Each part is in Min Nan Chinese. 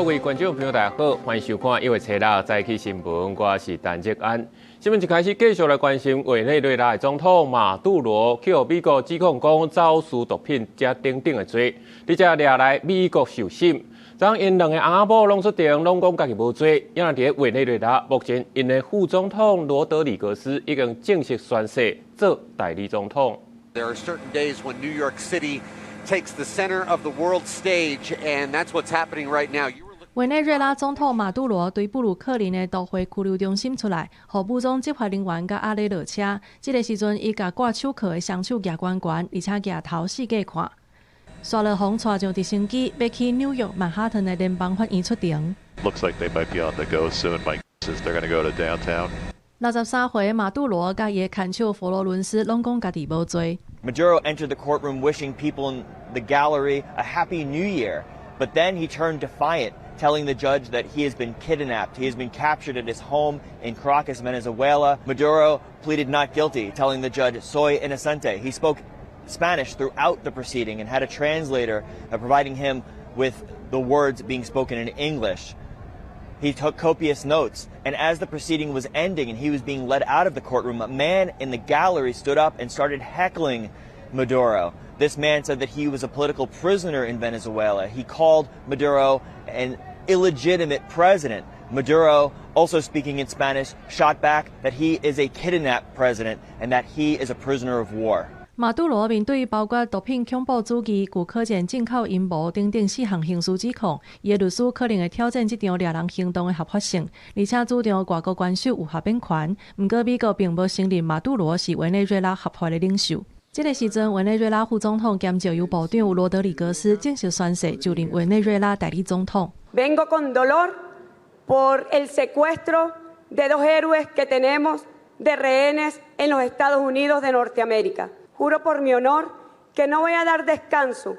各位觀眾朋友，大家好，歡迎收看1月初六早起新聞，我是陳哲安。新聞一開始繼續來關心委內瑞拉的總統馬杜羅去予美國指控講走私毒品這等等的罪，佇遮掠來美國受審。昨𪜶兩个翁仔某攏出庭，攏講家己無罪。因為佇委內瑞拉，目前𪜶的副總統羅德里格斯已經正式宣誓做代理總統。 There are certain days when New York City takes the center of the world stage, and that's what's happening right now. 委內瑞拉總統馬杜羅對布魯克林的都會拘留中心出來，予武裝執法人員共押咧落車。這个時陣，伊共掛手銬的雙手舉懸懸，而且舉頭四界看。紲落予帶上直升機，欲去紐約曼哈頓的聯邦法院出庭。 Looks like they might be on the go soon. My guess is they're going to go to downtown. 63歲馬杜羅佮伊的牽手佛羅倫斯攏講家己無罪。 Maduro entered the courtroom wishing people in the gallery a happy new year, but then he turned defiant, telling the judge that he has been kidnapped. He has been captured at his home in Caracas, Venezuela. Maduro pleaded not guilty, telling the judge, "Soy inocente." He spoke Spanish throughout the proceeding and had a translator providing him with the words being spoken in English. He took copious notes, and as the proceeding was ending and he was being led out of the courtroom, a man in the gallery stood up and started heckling Maduro. This man said that he was a political prisoner in Venezuela. He called Maduro an illegitimate president. Maduro, also speaking in Spanish, shot back that he is a kidnapped president and that he is a prisoner of war. 馬杜羅面對包括毒品恐怖主義、具可見進口陰謀等等四項刑事指控，伊的律師可能會挑戰這場掠人行動的合法性，而且主張外國元首有罷免權。毋過美國並無承認馬杜羅是委內瑞拉合法的領袖。這个時陣，委內瑞拉副總統兼石油部長羅德里格斯正式宣誓就任委內瑞拉代理總統。 Vengo con dolor por el secuestro de dos héroes que tenemos de rehenes en los Estados Unidos de Norteamérica. Juro por mi honor que no voy a dar descanso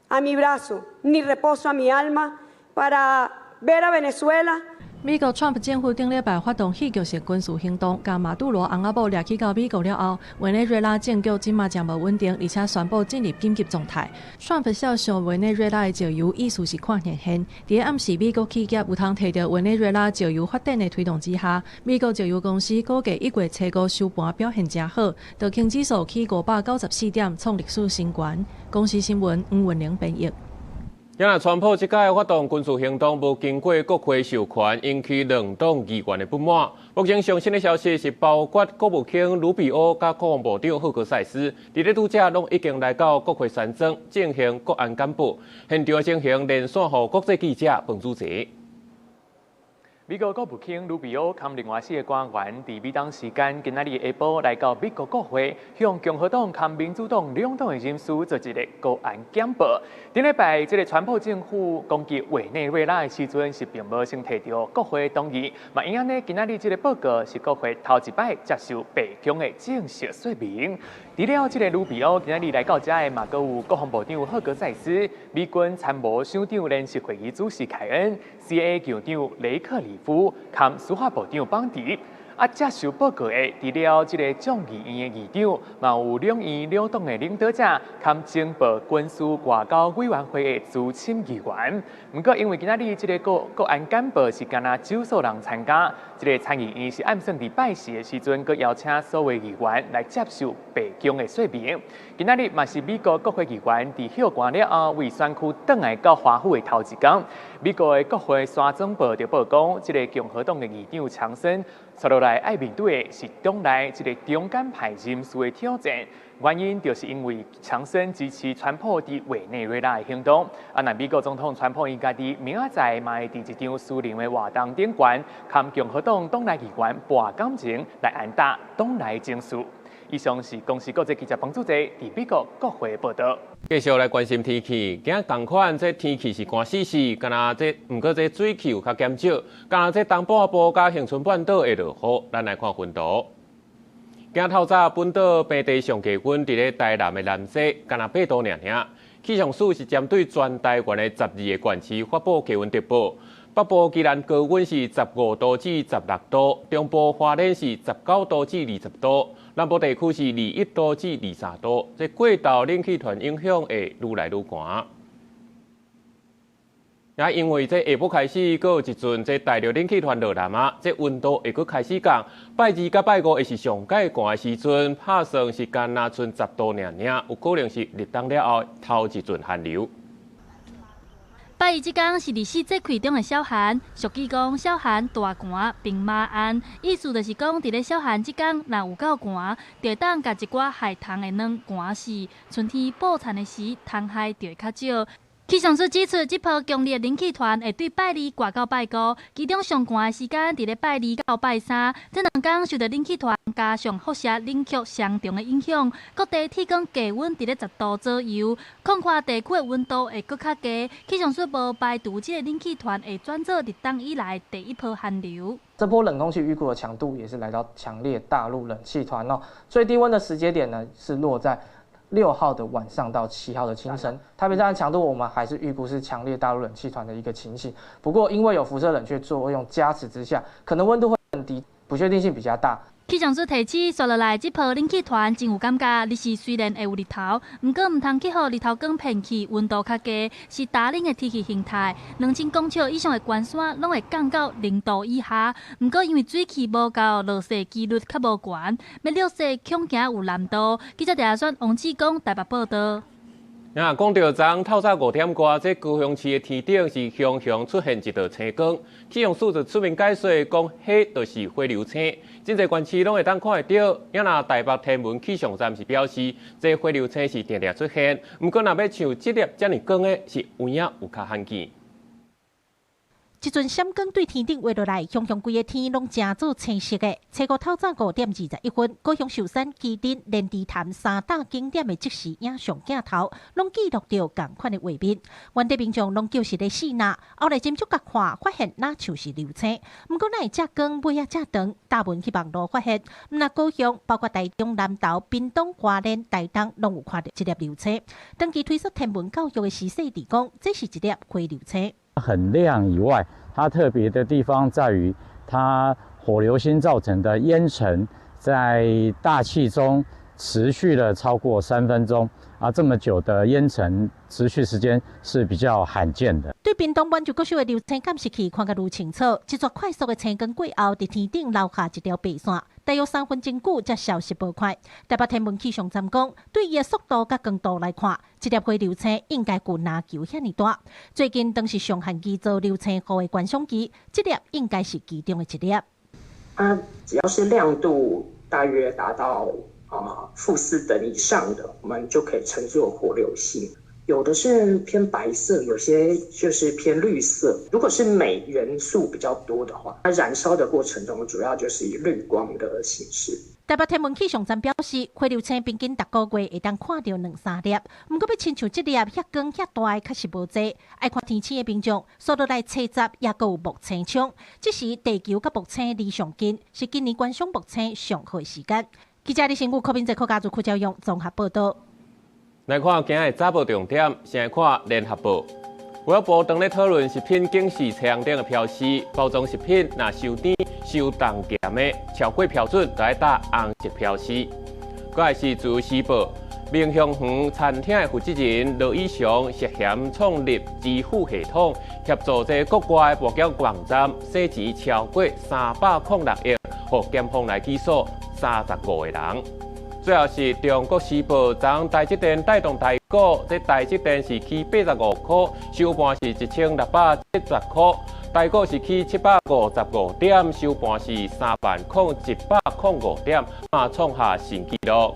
a mi brazo ni reposo a mi alma para ver a Venezuela. 美國川普政府頂禮拜發動戲劇性軍事行動，共馬杜羅翁仔某掠去到美國了後，委內瑞拉政局這馬誠無穩定，而且宣布進入緊急狀態。川普銷售委內瑞拉的石油，意思是看現現。佇暗時，美國企業有通提著委內瑞拉石油發展的推動之下，美國石油公司股價1月初五收盤表現誠好，道瓊指數起594點，創歷史新高。公視新聞黃文玲編譯。今日川普這擺發動軍事行動，無經過國會授權，引起兩黨議員的不滿。目前上新的消息是，包括國務卿魯比歐佮國防部長赫格塞斯，佇咧拄才攏已經來到國會山莊進行國安簡報，現場情形連線予國際記者彭祖澤。美國國務卿魯比歐佮另外四个官員，佇美東時間今仔日下晡來到美國國會，向共和黨佮民主黨兩黨的人士做一个國安簡報。頂禮拜，這个川普政府攻擊委內瑞拉的時陣，是並無先提著國會同意，嘛因按呢，今仔日這个報告是國會頭一擺接受白宮的正式說明。除了這个魯比歐今仔日來到遮的，嘛閣有國防部長赫格塞斯、美軍參謀首長聯席會議主席凱恩、CIA 局長雷克里夫、佮司法部長邦迪。啊，接受報告的，除了這个眾議院的議長，嘛有兩院兩黨的領導者，佮情報軍事外交委員會的資深議員。毋過，因為今仔日這个國安簡報是干焦少數人參加，這个參議院是按算佇拜四的時陣，閣邀請所有議員來接受白宮的說明。今仔日嘛是美國國會議員佇休寒了後，為選區轉來到華府的頭一工。美國的國會山莊報就報講，這个共和黨的議長強森，接落來愛面對的是黨內這个中間派人士的挑戰，原因就是因為強森支持川普佇委內瑞拉的行動。啊，若美國總統川普伊家己明仔載嘛會佇一場私人的活動頂懸，佮共和黨黨內議員搏感情來按打黨內情勢。以上是公視國際記者彭祖澤佇美國國會報道。繼續來關心天氣，今仔仝款這天氣是乾死死，敢若這毋過這水汽有較減少，敢若這東半部佮恆春半島會落雨，咱來看雲圖。今透早本島平地上低溫佇咧台南的南勢，敢若8度爾爾。氣象署是針對全台灣的12个縣市發布氣溫特報。北部宜蘭高溫是15度至16度，中部花蓮是19度至20度，南部地區是21度至23度。這過晝冷氣團影響會愈來愈寒。也因為這下晡開始，閣有一陣這大陸冷氣團落來嘛，這溫度會閣開始降。拜二佮拜五會是上蓋寒的時陣，拍算是干焦賰10度爾爾，有可能是立冬了後頭一陣寒流。拜二這工是二十四節氣中的小寒，俗語講小寒大寒兵馬頷，意思就是講佇咧小寒這工，若有夠寒，就會當共一寡害蟲的卵寒死。春天哺田的時，蟲害就會較少。氣象署指出，這波強烈冷氣團會對拜二掛到拜五，其中上寒的時間佇咧拜二到拜三。這兩工受著冷氣團加上輻射冷卻雙重的影響，各地體感低溫佇咧10度左右，空曠地區的溫度會閣較低。氣象署無排除這個冷氣團會轉做立冬以來第一波寒流。這波冷空氣預估的強度也是來到強烈大陸冷氣團哦，最低溫的時間點呢是落在6號的晚上到7號的清晨，台北站的強度我們還是預估是強烈大陸冷氣團的一個情形。不過因為有輻射冷卻作用加持之下，可能溫度會更低，不確定性比較大。氣象署提醒，紲落來這波冷氣團真有感覺，日時雖然會有日頭，毋過毋通去予日頭光騙去，溫度較低，是焦冷的天氣形態。2000公尺以上的懸山攏會降到0度以下。毋過因為水汽無夠，落雪幾率較無懸，欲落雪恐驚有難度。記者鄭選王志剛台北報導。啊，講著昨昏透早5點外，這高雄市的天頂是雄雄出現一道星光，氣象署就出面解說，講彼就是火流星，真濟縣市攏會當看會著。啊，若台北天文氣象站是表示，這火流星是定定出現，毋過若欲像這粒遮爾光的，是有影有較罕見。一陣閃光對天頂畫落來，雄雄規个天攏成做青色的。初五透早5點21分，高雄壽山、旗津、蓮池潭三大景點的即時影像鏡頭，攏記錄著仝款的畫面。原地民眾攏叫是咧試哪，後來斟酌共看，發現若像是流星。毋過哪會遮光尾仔遮長？大文去網路發現，毋但高雄，包括台中、南投、屏東、花蓮、台東，攏有看著這粒流星。長期推崇天文教育的徐世弟講，這是一粒火流星。很亮以外，它特別的地方在於，它火流星造成的煙塵在大氣中持續了超過3分鐘，啊，這麼久的煙塵持續時間是比較罕見的。對屏東滿洲國小的流星監視器看甲愈清楚，這逝快速的星光過後，佇天頂留下一條白線，大約3分鐘久才消失無塊。台北天文氣象站講，對伊的速度佮光度來看，這粒火流星應該有籃球遐爾大。最近當是上罕見做流星雨的觀賞期，這粒應該是其中的一粒。它只要是亮度大約達到-4等以上的，我們就可以稱作火流星。有的是偏白色，有些就是偏綠色。如果是鎂元素比較多的話，它燃燒的過程中主要就是以綠光的形式。台北天文氣象站表示，火流星平均逐個月會當看著兩三粒，毋過欲親像這粒遐光遐大的，確實無濟。愛看天星的民眾，紲落來初十猶閣有木星窗，這時地球佮木星離上近，是今年觀賞木星上好的時間。記者李新武、柯明哲、柯家祖、柯教勇綜合報導。來看今日早報重點，先來看聯合報。衛福部當咧討論食品警示冊頂的標示，包裝食品若傷甜、傷重鹹的，超過標準，就愛打紅色標示。閣來是自由時報，明香園餐廳的負責人羅以翔涉嫌創立支付系統，協助這國外跋筊網站洗錢超過306億，予檢方來起訴35個人。最後是中國時報，昨台積電帶動台股，這台積電是起85塊，收盤是1670塊，台股是起755點，收盤是3萬零105點，嘛創下新紀錄。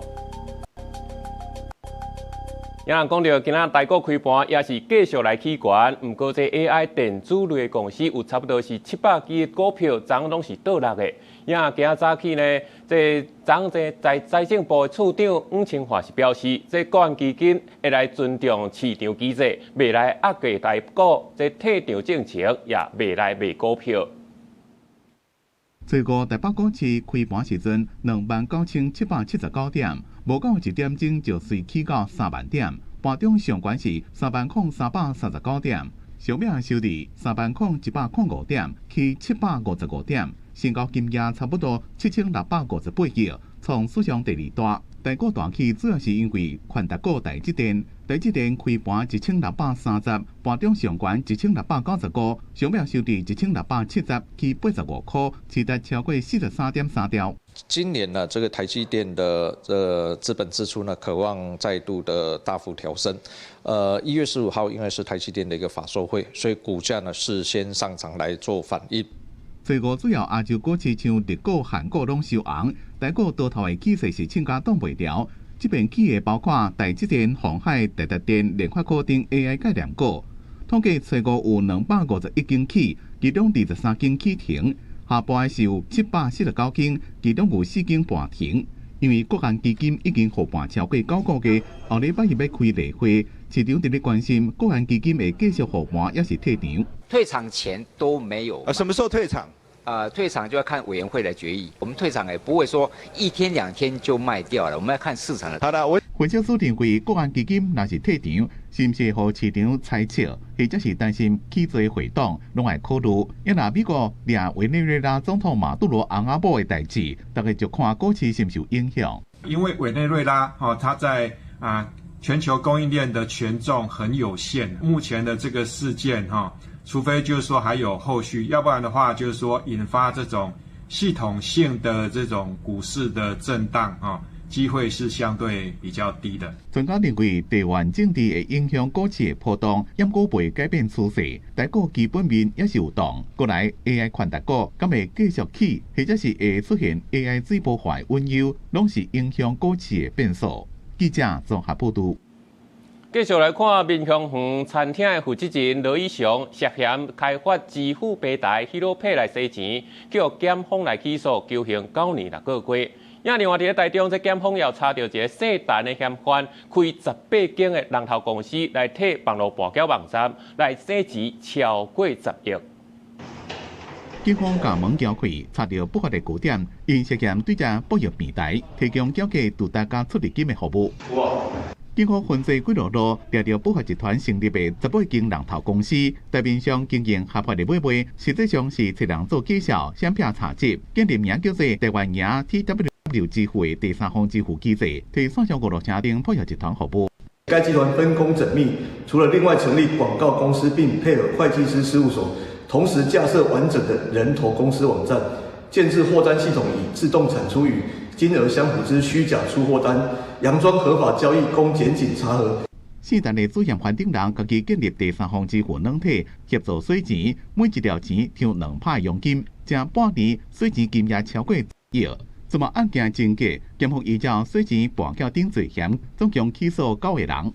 有人講著，今仔台股開盤也是繼續來起懸，毋過這 AI 電子類的公司有差不多是700支股票，昨攏是倒落的。也今仔早起呢，這昨這在財政部的次長黃清華是表示，這國安基金會來尊重市場機制，袂來壓低台股，這退場政策也袂來賣股票。初五台北股市開盤時陣，29,779點，無夠一點鐘就隨起到3萬點。盤中上懸是30,339點，收尾收佇30,105點，起755點，成交金額差不多7658億，創史上第二大。台股大起主要是因為權值股台積電，台積電開盤1630，盤中上懸1695，上尾收佇1670，起85箍，市值超過43.3兆。今年呢，這個台積電的這資本支出呢，可望再度的大幅調升。1月15號因為是台積電的一個法說會，所以股價呢事先上漲來做反應。初五主要亞洲股市像日股、韓股攏收紅，台股多頭的氣勢是凊甲擋袂牢。這邊起的包括台積電、鴻海、台達電、聯發科等 AI 概念股。統計初五有251間起，其中23間起停。下半是有749間，其中有4間盤停。因為國安基金已經護盤超過9個月，後禮拜一欲開例會，市場佇咧關心國安基金會繼續護盤，抑是退場。退場前都沒有。啊，什麼時候退場？退場就要看委員會來決議。我們退場也不會說一天兩天就賣掉了，我們要看市場的。好啦，我分析師認為，國安基金若是退場，是毋是予市場猜測，或者是擔心起做會黨，攏愛考慮。抑若美國掠委內瑞拉總統馬杜羅翁仔某的代誌，大家就看股市是毋是有影響。因為委內瑞拉，哦，它在全球供應鏈的權重很有限。目前的這個事件，哈。除非就是說還有後續，要不然的話就是說引發這種系統性的這種股市的震盪啊，機會是相對比較低的。專家認為，地緣政治會影響股市的波動，毋過袂改變趨勢。台股基本面也是有動，過來 AI 權值股敢會繼續起，或者是會出現 AI 水泡化的隱憂，攏是影響股市的變數。記者綜合報導。繼續來看民雄園餐廳的負責人羅以翔涉嫌開發支付平台 Hero Pay 來洗錢，予檢方來起訴，求刑9年6個月。另外佇咧台中，這檢方又查著一个姓陳的嫌犯，開18間的人頭公司來替網路跋筊網站來洗錢超過10億。警方共門撬開，查著不法的據點，𪜶涉嫌對這博弈平台提供繳價助單佮出入金的服務。警方循這幾條路，掠著不法集團成立的18間人頭公司，台面上經營合法的買賣，實際上是揣人做介紹、閃騙查緝，建立名叫做台灣贏 TWW 支付的第三方支付機制，替線上娛樂城等博弈集團服務。該集團分工縝密，除了另外成立廣告公司，並配合會計師事務所，同時架設完整的人頭公司網站，建置貨單系統，以自動產出與金額相符之虛假出貨單，佯裝合法交易，供檢警查核。姓陳的主嫌犯等人，家己建立第三方支付軟體，協助洗錢，每一條錢抽2%佣金，這半年洗錢金額超過億。這麼案件情節，檢方依照洗錢、跋筊等罪嫌，總共起訴9個人。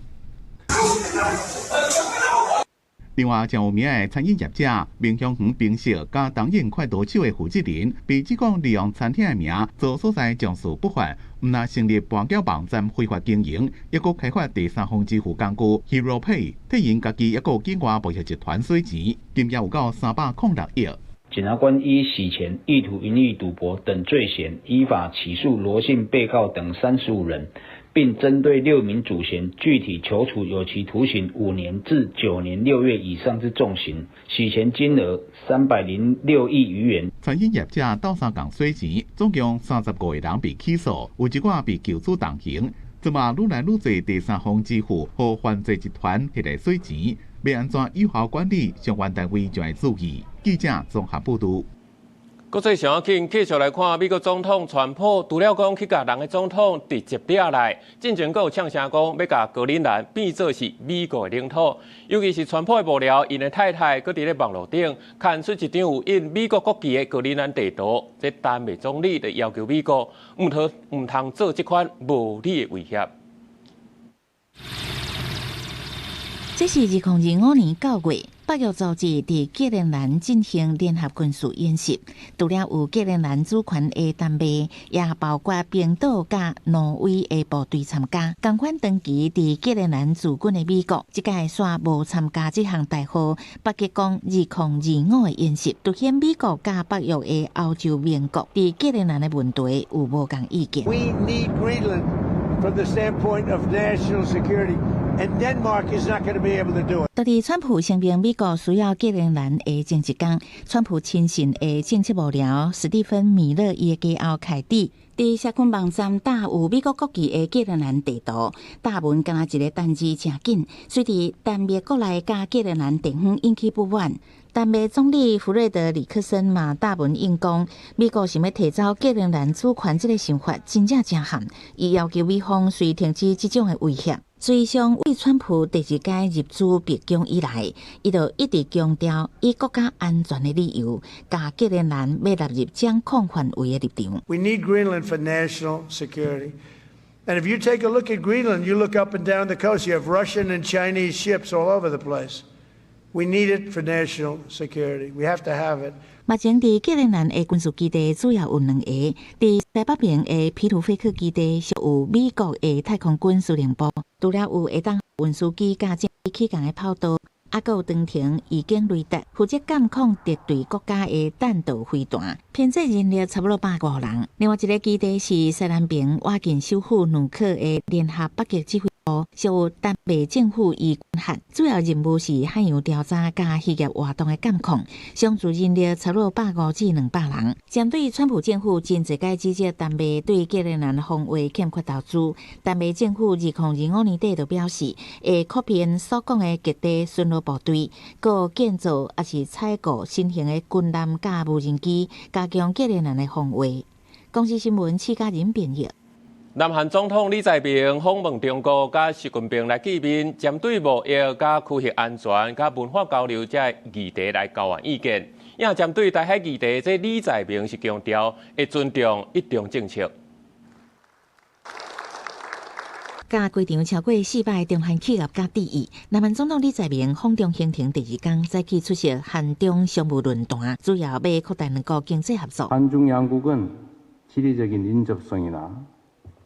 另外，誠有名的餐飲業者民雄園冰室佮東引快刀手的負責人，被指控利用餐廳的名做所在從事不法，毋但成立跋筊網站非法經營，抑閣開發第三方支付工具 Hero Pay，替𪜶家己抑閣境外博弈集團洗錢，金額有夠306億。檢察官依洗錢、意圖盈利賭博等罪嫌，依法起訴羅姓被告等35人，並針對6名主嫌具體求處有期徒刑5年至9年6月以上之重刑，洗錢金額306億餘元。餐飲業者鬥相共洗錢，總共35個人被起訴，有一寡被求處重刑。這馬愈來愈濟第三方支付予犯罪集團摕來洗錢，欲按怎有效管理，相關單位就愛注意。記者綜合報導。國際上緊，繼續來看美國總統川普，除了講去共人的總統直接掠來，進前閣有嗆聲講欲共格陵蘭變做是美國的領土。尤其是川普的幕僚，𪜶的太太閣佇咧網路頂刊出一張有印美國國旗的格陵蘭地圖，這丹麥總理就要求美國毋通做這款無理的威脅。這是2025年9月，北約組織佇格陵蘭進行聯合軍事演習，除了有格陵蘭主權的丹麥，也包括冰島佮挪威的部隊參加。仝款長期佇格陵蘭駐軍的美國，這屆煞無參加這項代號北極光2025的演習，凸顯美國佮北約的歐洲盟國佇格陵蘭的問題有無仝意見。 We need Greenland from the standpoint of national security. And Denmark is not going to be able to do it. 就佇川普聲明美國需要格陵蘭的前一工，川普親信的政策幕僚史蒂芬米勒伊的家後凱蒂，佇社群網站貼有美國國旗的格陵蘭地圖，貼文敢若一个單字誠緊，隨佇丹麥國內佮格陵蘭地方引起不滿。丹麥總理弗瑞德里克森嘛貼文應講，美國想欲提走格陵蘭主權這个想法真正誠悍，伊要求美方隨停止這種的威脅。事實上，對川普第二擺入主白宮以來，伊就一直強調以國家安全的理由，共格陵蘭欲納入掌控範圍的立場。 We need Greenland for national security. And if you take a look at Greenland, you look up and down the coast, you have Russian and Chinese ships all over the place. We need it for national security. We have to have it. 目前佇格陵蘭的軍事基地主要有兩个，佇西北邊的皮魯菲克基地設有美國的太空軍司令部，除了有會當運輸機佮戰機起降的跑道，猶閣有長程預警雷達，負責監控敵對國家的彈道飛彈，編制人力差不多150人。另外一个基地是西南邊倚近首府努克的聯合北極指揮部，屬由丹麥政府伊管轄，主要任務是海洋調查佮漁業活動的監控，常駐人力差不多150至200人。針對川普政府真濟擺指責丹麥對格陵蘭防衛欠缺投資，丹麥政府2025年底就表示，會擴編所講的極地巡邏部隊，閣建造抑是採購新型的軍艦佮無人機，加強格陵蘭的防衛。公視新聞施嘉仁編譯。南韓總統李在明訪問中國，佮習近平來見面，針對貿易、佮區域安全、佮文化交流這議題來交換意見。也針對台海議題，這李在明是強調會尊重一中政策。佮機場超過400中韓企業家致意。南韓總統李在明訪中行程第二工，早起出席韓中商務論壇，主要欲擴大兩國經濟合作。 한중 양국은 지리적인 인접성이나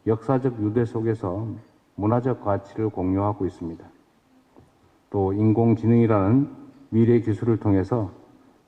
역사적 유대 속에서 문화적 가치를 공유하고 있습니다. 또 인공지능이라는 미래 기술을 통해서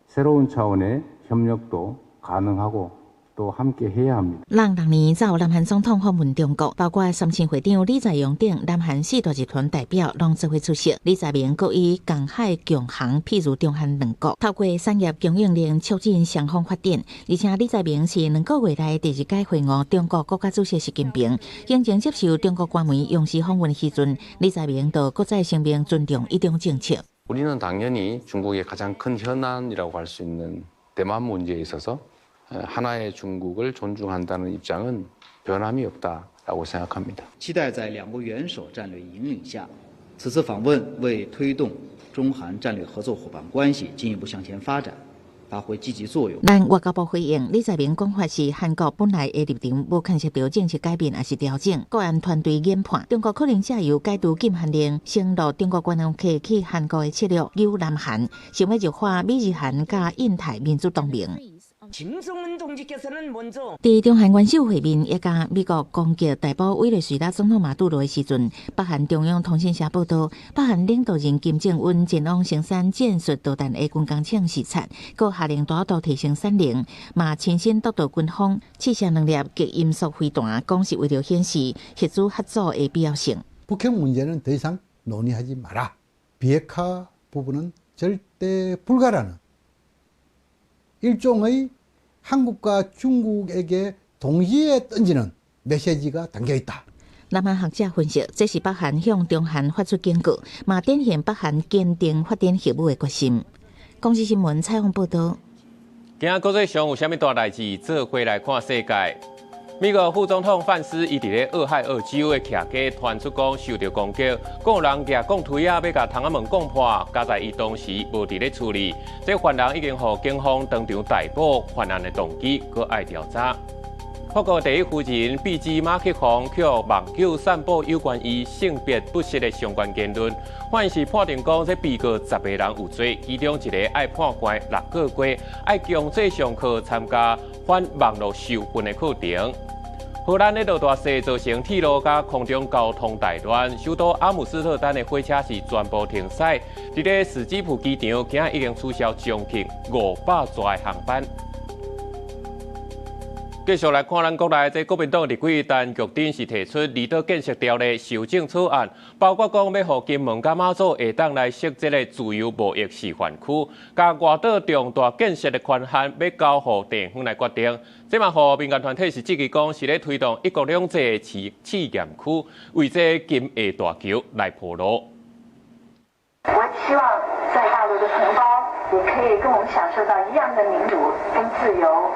새로운 차원의 협력도 가능하고 또 함께 해야 합니다. 06年才有南韓總統訪問中國，包括三星會長李在鎔等南韓四大集團代表攏做伙出席。李在明閣以共海共航，譬喻中韓兩國，透過產業供應鏈促進雙方發展。而且李在明是2個月內第二擺會晤中國國家主席習近平，先前接受中國官媒央視訪問的時陣，李在明就閣再聲明尊重一中政策。 우리는 당연히 중국의 가장 큰 현안이라고 할 수 있는 대만 문제에 있어서 하나의 중국을 존중한다는 입장은 변함이 없다라고 생각합니다. 期待在兩國元首戰略引領下，此次訪問為推動中韓戰略合作夥伴關係進一步向前發展發揮積極作用。咱外交部回應李在明講法是韓國本來的立場，無牽涉著政策改變抑是調整。國安團隊研判，中國可能藉由解除禁韓令、承諾中國觀光客去韓國的策略，誘南韓想欲弱化美日韓佮印太民主同盟。佇中韓元首會面，也佮美國攻擊逮捕委內瑞拉總統馬杜羅的時陣，北韓中央通訊社報道，北韓領導人金正恩前往生產戰術導彈的軍工廠視察，閣下令大幅提升產能，嘛親身督導軍方試射兩粒極音速飛彈，講是為著顯示核子合作的必要性。 북핵 문제는 더 이상 논의하지 마라. 비핵화 부분은 절대 불가라는 일종의 한국과 중국에게 동시에 던지는 메시지가 담겨 있다. 南韓學者分析，這是北韓向中韓發出警告，嘛展現北韓堅定發展核武的決心。公視新聞採訪報導。今仔國際上有啥物大代誌？做伙來看世界。美國副總統范斯伊佇咧俄亥俄州的徛家傳出講受著攻擊，講有人舉鋼槌仔欲共窗仔門摃破，佳在伊當時無佇咧厝裡。這犯人已經予警方當場逮捕，犯案的動機閣愛調查。法國第一夫人畢芝馬克宏予網友散布有關伊性別不實的相關言論，法院是判定講這被告10個人有罪，其中一個愛判關6個月，愛強制上課參加反網路仇恨的課程。荷蘭的落大雪造成鐵路佮空中交通大亂，首都阿姆斯特丹的火車是全部停駛。佇咧史基浦機場，今仔已經取消將近500座的航班。继续来看咱国内这国民党立委陈菊珍是提出离岛建设条例修正草案，包括讲欲予金门佮马祖会当来设这个自由贸易示范区，共外岛重大建设的权限欲交予地方来决定。这嘛予民间团体是质疑讲是咧推动一国两制的试验区，为这金厦大桥来铺路。我希望在大陆的同胞也可以跟我们享受到一樣的民主跟自由。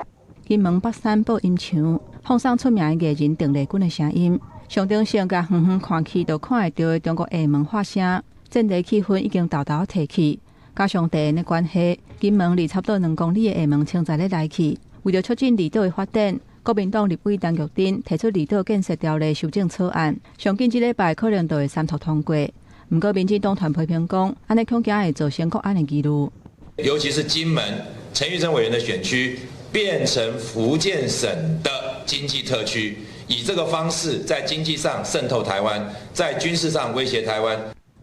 金門北山播音牆放送出名的藝人鄧麗君的聲音，象徵性共遠遠看去就看會著的中國廈門發聲，戰地氣氛已經沓沓提起。加上地緣的關係，金門離差不多2公里的廈門清在咧來去。為著促進離島的發展，國民黨立委陳菊珍提出離島建設條例修正草案，上緊這禮拜可能就會三讀通過。毋過民進黨團批評講，按呢恐驚會造成國安的疑慮。尤其是金門陳玉珍委員的選區，變成福建省的經濟特區，以這個方式在經濟上滲透台灣，在軍事上威脅台灣。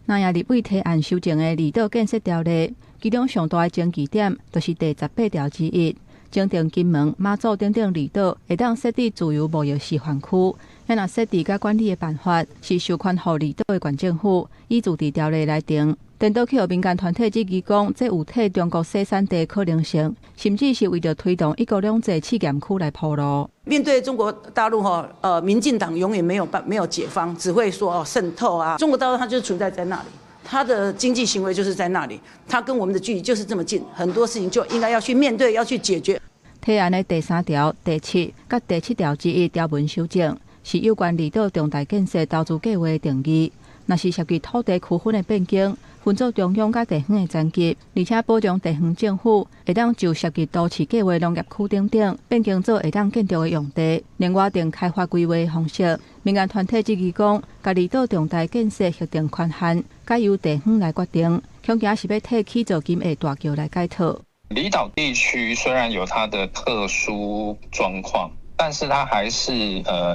那也立委提案修正的離島建設條例，其中上大的爭議點就是第18條之一，增訂金門、馬祖等等離島會當設置自由貿易示範區，啊若設置佮管理的辦法是授權予離島的縣政府依自治條例來定。顛倒去予民間團體質疑講，這有替中國洗產地可能性，甚至是為著推動一國兩制試驗區來鋪路。面對中國大陸吼，民進黨永遠沒有解方，只會說哦滲透啊。中國大陸它就存在在那裡，它的經濟行為就是在那裡，它跟我們的距離就是這麼近，很多事情就應該要去面對，要去解決。提案的第3條、第7佮第7條之一條文修正，是有關離島重大建設投資計畫的定義，若是涉及土地區分的變更，分做中央佮地方的層級，而且保障地方政府會當就涉及都市計畫農業區等等變更做會當建築的用地，另外定開發規劃方式。民間團體質疑講，共離島重大建設核定權限，改由地方來決定，恐驚是欲替起造金廈大橋來解套。離島地區雖然有它的特殊狀況，但是它還是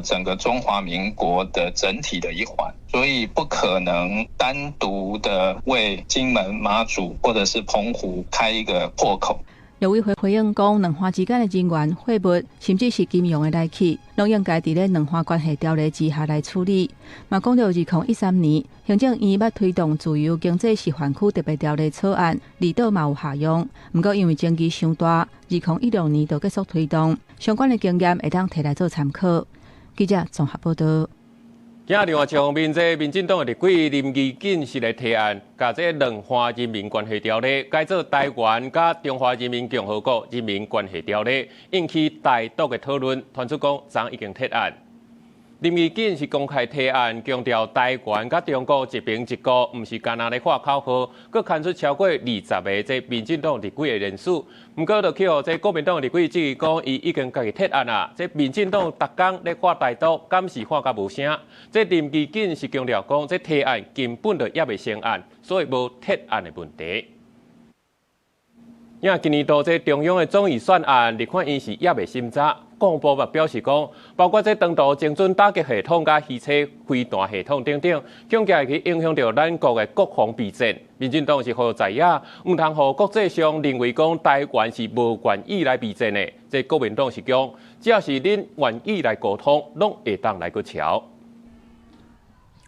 整個中華民國的整體的一環，所以不可能單獨的為金門、馬祖或者是澎湖開一個破口。陸委會回應講，兩岸之間的人員、貨物，甚至是金融的來去，攏應該佇咧兩岸關係條例之下來處理。嘛講著2013年，行政院捌推動自由經濟示範區特別條例草案，離島嘛有效用。毋過因為爭議傷大，2016年就結束推動。相關的經驗會當提來做參考。記者綜合報導。今另外一方面，這民進黨的立委林宜瑾是來提案，共這兩岸人民關係條例改做台灣佮中華人民共和國人民關係條例，引起台獨的討論。傳出講，昨已經撤案。林宜瑾是公開提案，強調台灣佮中國一爿一國，毋是干焦咧喊口號，閣牽出超過20個這民進黨立委的聯署。毋過，就去予這國民黨立委質疑講，伊已經家己撤案啊。這民進黨逐工咧喊台獨，敢是喊甲無聲？這林宜瑾是強調講，這提案根本就猶未成案，所以無撤案的問題。今年度這中央的總預算案，立法院是猶未審查。國防部嘛表示講，包括這長途精準打擊系統、佮魚叉飛彈系統等等，恐驚會去影響著咱國的國防備戰。民進黨是呼籲在野，毋通予國際上認為講台灣是無願意來備戰的。這國民黨是講，只要是恁願意來溝通，攏會當來閣喬。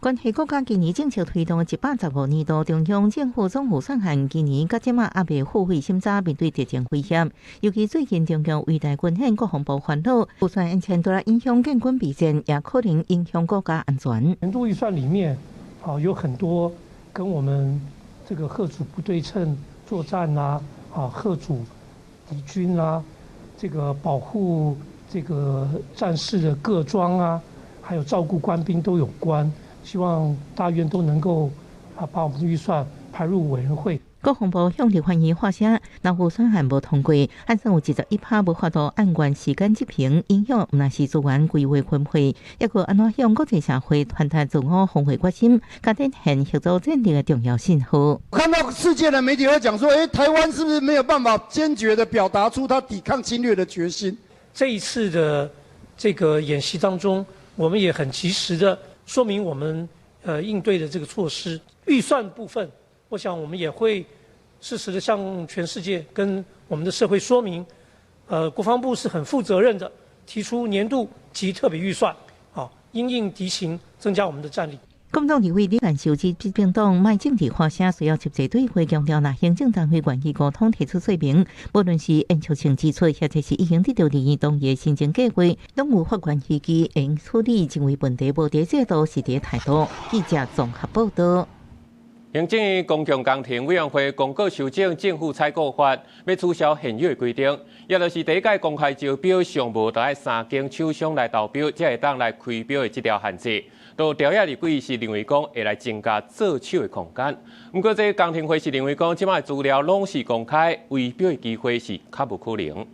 關係國家今年正式推動115年度中央政府總預算案，今年到這馬猶未付會審查，面對疫情危險，尤其最近中共圍台軍演，國防部煩惱，預算案前除了影響建軍備戰，也可能影響國家安全。年度預算裡面，啊，有很多跟我們這個嚇阻不對稱作戰啊，啊，嚇阻敵軍啊，這個保護這個戰士的個裝啊，還有照顧官兵都有關。希望大院都能夠啊，把我們的預算排入委員會。國防部向立法院發聲，若預算案無通過，按算有21%無法度按原時間執行，影響毋但是資源規劃分配，抑閣按怎向國際社會傳達自我防衛決心，佮展現協助戰力的重要信號。看到世界的媒體會講說，欸，台灣是不是沒有辦法堅決的表達出他抵抗侵略的決心？這一次的這個演習當中，我們也很及時的說明我們應對的這個措施。預算部分，我想我們也會適時的向全世界跟我們的社會說明，國防部是很負責任的，提出年度及特別預算，啊，因應敵情，增加我們的戰力。國民黨立委李彥秀指，執政黨莫政治化聲，需要集齊對話，強調若行政單位願意溝通提出說明，無論是延續性支出，或者是已經得到立院同意的新增計劃，攏有法源依據，會處理，認為問題無佇制度，是佇態度。記者綜合報道。行政院公共工程委員會公告修正政府採購法，欲取消現有的規定，也就是第一屆公開招標上無著愛三間廠商來投標，才會當來開標的這條限制。都朝野立委是認為講會來增加做手的空間。毋過這工程會是認為講，這擺資料攏是公開，圍標的機會是較無可能。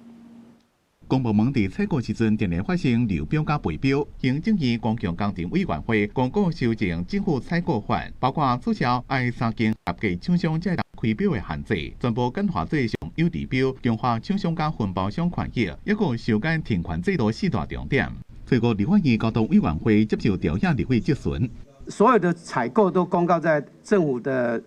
公部門佇採購時陣，定定發生流標佮圍標。行政院公共工程委員會公告修正政府採購法，包括取消愛三間合格廠商才會當開標的限制，全部簡化做上優質標，強化廠商佮分包商權益，抑閣修改停權制度四大重點。最後，立法院交通委員會接受朝野立委質詢，所有的採購都公告在政府的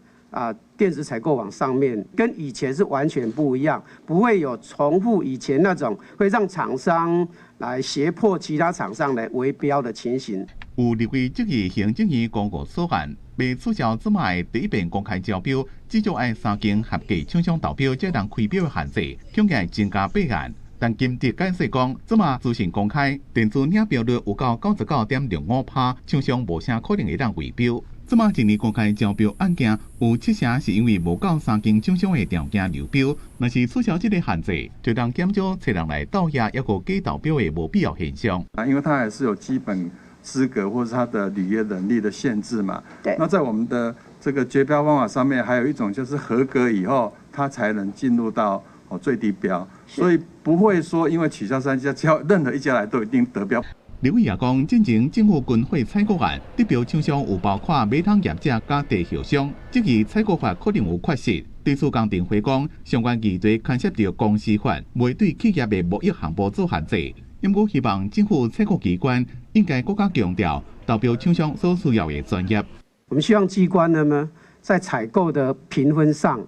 電子採購網上面，跟以前是完全不一樣，不會有重複以前那種會讓廠商來脅迫其他廠商來圍標的情形。有立委質疑行政院公告草案，欲取消這擺第一遍公開招標，至少愛三間合格廠商投標才能開標的限制，恐驚增加弊案。但金哲解釋講，這擺資訊公開，電子領標率有到99.65%，廠商無啥可能會當圍標。這擺一年公開招標案件有七成是因為無夠三間廠商的條件流標，若是取消這个限制，就當減少揣人來鬥額，抑閣假投標的無必要現象。啊，因為他還是有基本資格或是他的履約能力的限制嘛。對。那在我們的這個決標方法上面，還有一種就是合格以後，他才能進入到最低標，所以不會說因為取消三家，只要任何一家來都一定得標。立委也講，進前政府軍火採購案得標廠商有包括馬桶業者佮地銷商，質疑採購法可能有缺失。對此，工程會講，相關議題牽涉著公司法，袂對企業的貿易項目做限制。毋過希望政府採購機關應該閣較強調投標廠商所需要的專業。我們希望機關呢，在採購的評分上，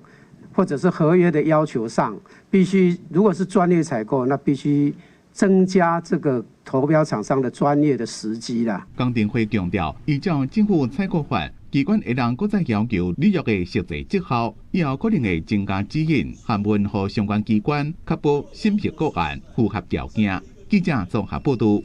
或者是合約的要求上，必須如果是專業採購，那必須增加這個投標廠商的專業的時機啦。工程會強調，依照政府採購法，機關會當閣再要求履約的實際績效，以後可能會增加指引、函文予相關機關，確保審核個案符合條件。記者綜合報導。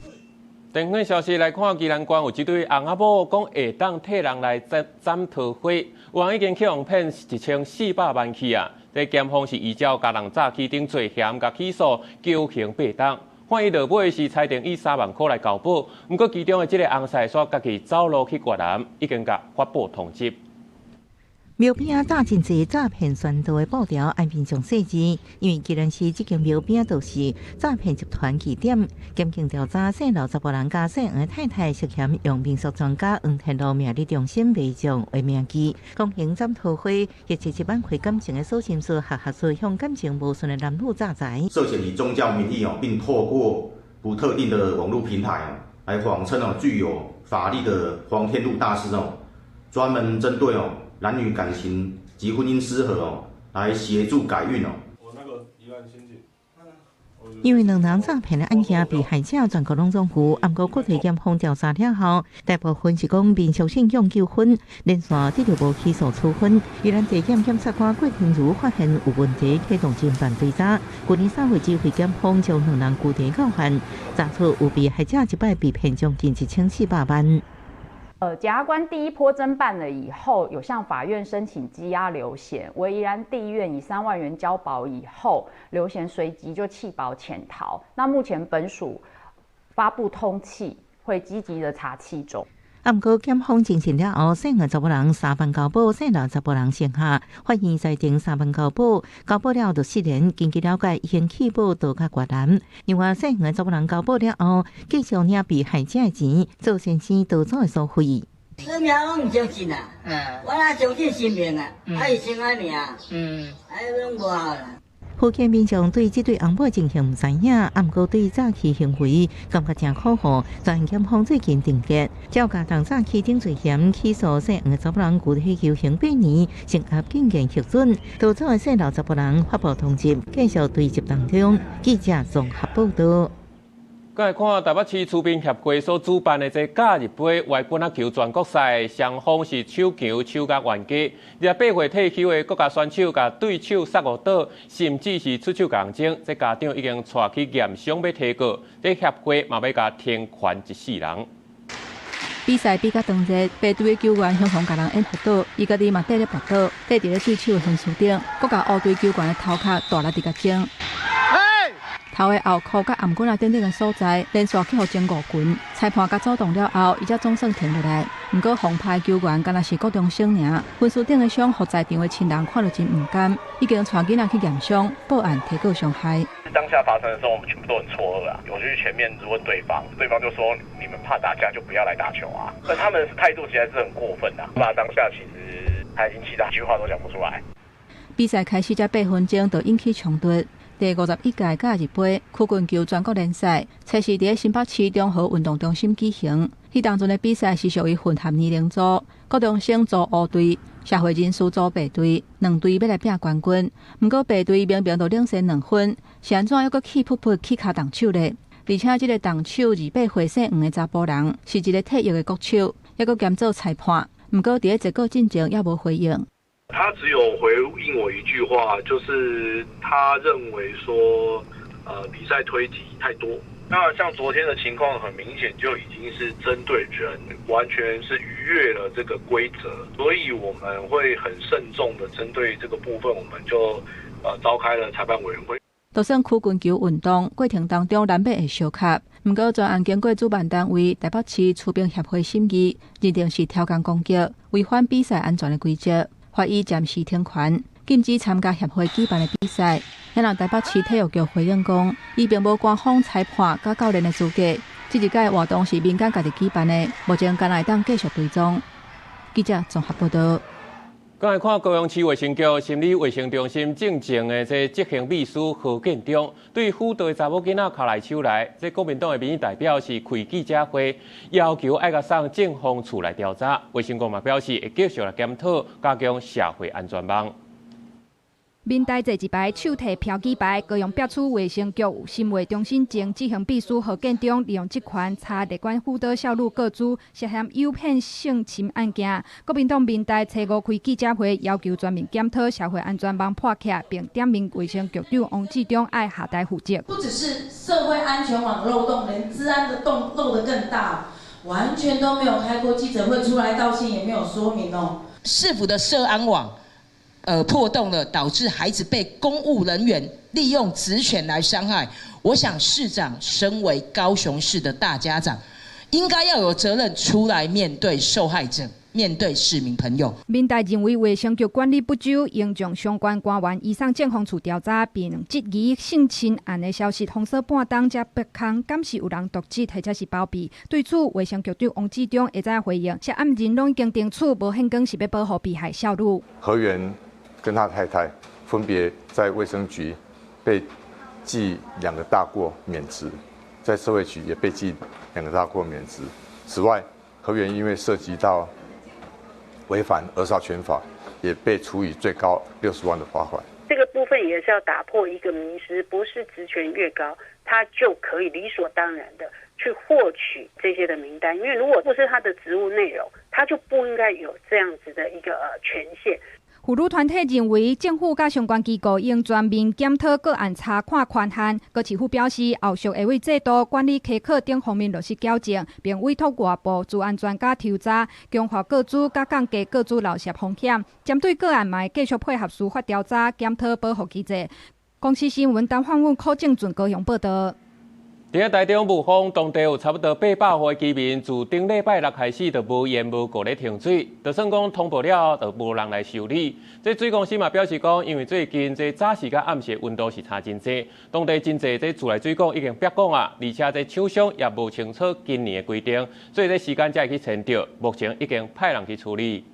電訊消息來看，宜蘭縣有一對翁仔某講會當替人來斬斬桃花，有人已經去予騙1400萬去啊！這檢方是依照共人詐欺等罪嫌，共起訴絞刑八冬。法院落尾是裁定以3萬箍來交保，毋過其中的這個翁婿煞家己走路去越南，已經共法部通緝。廟邊仔詐真濟詐騙宣導的布條，愛民眾細緻，因為宜蘭市這間廟邊都是詐騙集團據點。檢警調查，姓劉查埔人佮姓黃的太太涉嫌用民俗專家黃天祿命理中心賣將為名義，公行斬桃花，或者是挽回感情的鎖心術、學學術，向感情無順的男女詐財。涉嫌以宗教名義哦，並透過不特定的網路平台哦，來謊稱哦具有法力的黃天祿大師哦，專門針對哦男女感情及婚姻失和哦，來協助改運哦。因為兩人詐騙的案件，被害者全國攏總有，毋過國際檢方調查了後，大部分是講民俗信仰糾紛，連續得著無起訴處分。宜蘭地檢檢察官郭廷如發現有問題，啟動偵辦追查。去年3月指揮檢方將兩人拘提告發，查出有被害者一擺被騙將近1400萬。檢察官第一波偵辦了以後，有向法院申請羈押劉賢，惟宜蘭地院以3萬元交保以後，劉賢隨即就棄保潛逃。那目前本署發布通緝，會積極的查緝中。毋過檢方偵訊了後，姓黃查埔人3萬交保，姓劉查埔人剩下，法院裁定三萬交保，交保了後就失聯。根據了解，已經棄保逃到越南。另外，姓黃查埔人交保了後，繼續領被害者的錢，做先生逃走的所費。算命攏毋相信啊，我若相信神明啊，啊伊先愛命，啊攏無效啦。福建民眾對這對翁某情形毋知影，毋過對詐欺行為感覺誠可惡。全檢方最近定結，照共詐欺等罪嫌起訴姓黃的查埔人，具體求刑8年，聲押禁見核准。逃走的姓劉查埔人法部通緝，繼續追緝當中。記者綜合報導。閣來看台北市區乒協會所主辦的這假日杯歪棍仔球全國賽，雙方是手球手甲冤家。28歲退休的國家選手共對手殺誤倒，甚至是出手共爭，這家長已經帶去驗傷欲提告，這協會嘛欲共停權一世人。比賽比較當熱，白隊的球員雄雄共人掩護倒，伊家己嘛綴咧跋倒，綴佇咧對手的分區頂，閣共烏隊球員的頭殼大力佇共爭。頭的後箍佮頷頸仔等等的所在，連續去予爭五拳，裁判共阻擋了後，伊才總算停落來。毋過紅牌球員敢若是國中生爾，分區頂的傷，予在場的親人看著真毋甘，已經帶囡仔去驗傷，報案提告傷害。當下發生的時候，我們全部都很錯愕啊！我就去前面問對方，對方就說：你們怕打架就不要來打球啊！那他們的態度實在是很過分啊！那當下其實他已經氣到一句話都講不出來。比賽開始才8分鐘就引起衝突。第51屆假日杯曲棍球全國聯賽，測試佇新北市中和運動中心舉行。彼當陣的比賽是屬於混合年齡組，國中生組烏隊，社會人士組白隊，兩隊欲來拼冠軍。毋過白隊明明就領先2分，是按怎猶閣氣噗噗起跤動手咧？而且這個動手28歲姓黃的查埔人，是一個退役的國手，猶閣兼做裁判。毋過佇咧結果進前猶無回應。他只有回應我一句話，就是他認為說，比賽推擠太多。那像昨天的情況，很明顯就已經是針對人，完全是逾越了這個規則，所以我們會很慎重的針對這個部分，我們就召開了裁判委員會。就算曲棍球運動過程當中難免會相磕，毋過全案經過主辦單位台北市區乒協會審議，認定是挑工攻擊，違反比賽安全的規則。罰伊暫時停權，禁止參加協會舉辦的比賽。然後台北市體育局回應講，伊並無官方裁判佮教練的資格，這一屆活動是民間家己舉辦的，目前敢若會當繼續追蹤。記者綜合報道。閣來看高雄市衛生局心理衛生中心進前的這執行秘書何建中，對輔導的查某囡仔敲來手來，這國民黨的民意代表是開記者會，要求愛共送政風處來調查。衛生局嘛表示會繼續來檢討，加強社會安全網。民代坐一排，手提標記牌，高雄北區衛生局心衛中心前執行秘書何建中利用職權查列管輔導少女個資，涉嫌誘騙性侵案件。國民黨民代初五開記者會，要求全面檢討社會安全網破缺，並點名衛生局長王志忠愛下台負責。不只是社會安全網漏洞，連資安的洞漏得更大，完全都沒有開過記者會出來道歉，也沒有說明哦。市府的社安網破洞了，導致孩子被公務人員利用職權來傷害。我想市長身為高雄市的大家長，應該要有責任出來面對受害者，面對市民朋友。民代認為衛生局管理不周，應將相關官員移送政風處調查，並質疑性侵案的消息封鎖半冬才曝空，敢是有人瀆職或者是包庇？對此，衛生局長王志忠會知回應，涉案人攏已經定處，無現講是欲保護被害少女。何源跟他太太分別在衛生局被記2個大過免職，在社會局也被記2個大過免職。此外，何源因為涉及到違反兒少權法，也被處以最高60萬的罰款。這個部分也是要打破一個迷思，不是職權越高，他就可以理所當然的去獲取這些的名單，因為如果不是他的職務內容，他就不應該有這樣子的一個權限。婦女團體認為，政府佮相關機構應全面檢討個案查看權限。閣市府表示，後續會為制度管理、稽考等方面落實矯正，並委託外部資安專家抽查，強化個資佮降低個資漏洩風險。針對個案，嘛會繼續配合司法調查，檢討保護機制。公視新聞陳焕文、柯正俊高雄報道。佇台中霧峰當地有差不多800戶的居民，自頂禮拜六開始就無緣無故咧停水，就算講通報了後，就無人來修理。這水公司嘛表示講，因為最近這早時佮暗時溫度是差真濟，當地真濟這自來水管已經煏管啊，而且這廠商也無清楚今年的規定，所以這時間才會去遷著。目前已經派人去處理。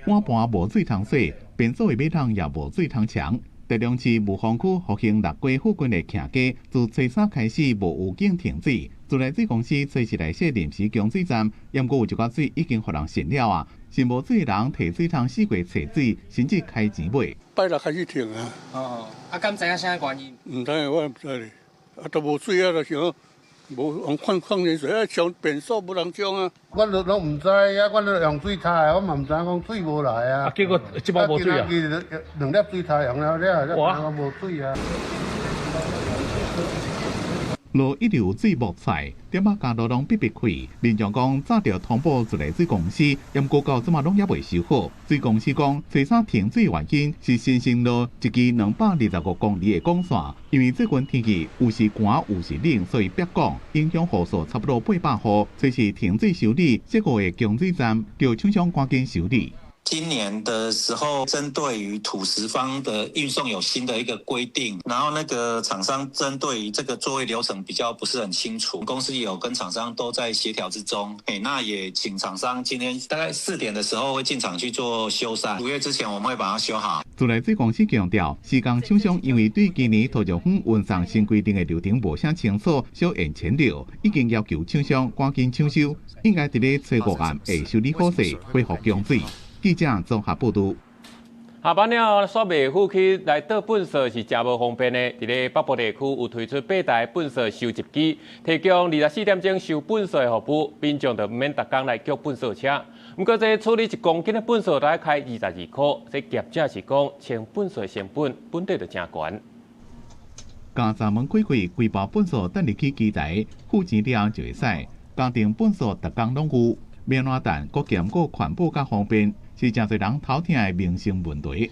碗盤無水通洗，便所的馬桶也無水通沖。台中市霧峰區復興六街附近的徛街，自初三開始無預警停水。自來水公司隨時來設臨時供水站，毋過有一寡水已經予人滲了啊！是無水的人提水桶四界揣水，甚至開錢買。拜六開始停啊！哦，啊，敢知影啥原因？毋知，我毋知咧。啊，都無水啊，就想無用礦礦泉水啊，沖便所無人沖啊。阮都攏毋知啊，阮都用水沖的，我嘛毋知影講水無來啊。啊，結果這擺無水啊。兩粒水沖用了了，才知影無水啊。落一流水無菜，點仔加路攏逼逼開。民眾講早就通報自來水公司，毋過到這馬攏猶未修好。水公司講，隨啥停水原因是新生路一支225公里的管線，因為最近天氣有時寒有時冷，所以煏管，影響戶數差不多800戶。隨時停水修理，這個的供水站著廠商趕緊修理。今年的時候，針對於土石方的運送有新的一個規定，然後那個廠商針對於這個作業流程比較不是很清楚，公司有跟廠商都在協調之中。那也請廠商今天大概4點的時候會進場去做修繕，5月之前我們會把它修好。自來水公司強調，施工廠商因為對今年土石方運送新規定的流程無啥清楚，小延遲了，已經要求廠商趕緊搶修，應該佇咧初五暗會修理好勢，恢復供水。記者綜合報導。下班了，煞袂赴去來倒糞埽是誠無方便的。佇咧北部地區有推出8台糞埽收集機，提供24點鐘收糞埽的服務，民眾就毋免逐工來叫糞埽車。毋過，這處理1公斤的糞埽愛開22箍，這業者是講清糞埽成本本底就誠懸。家閘門開開，規包糞埽等入去機台，付錢了後就會使。家庭糞埽逐工攏有，免懶等，閣兼顧環保佮方便。是誠濟人頭痛的民生問題。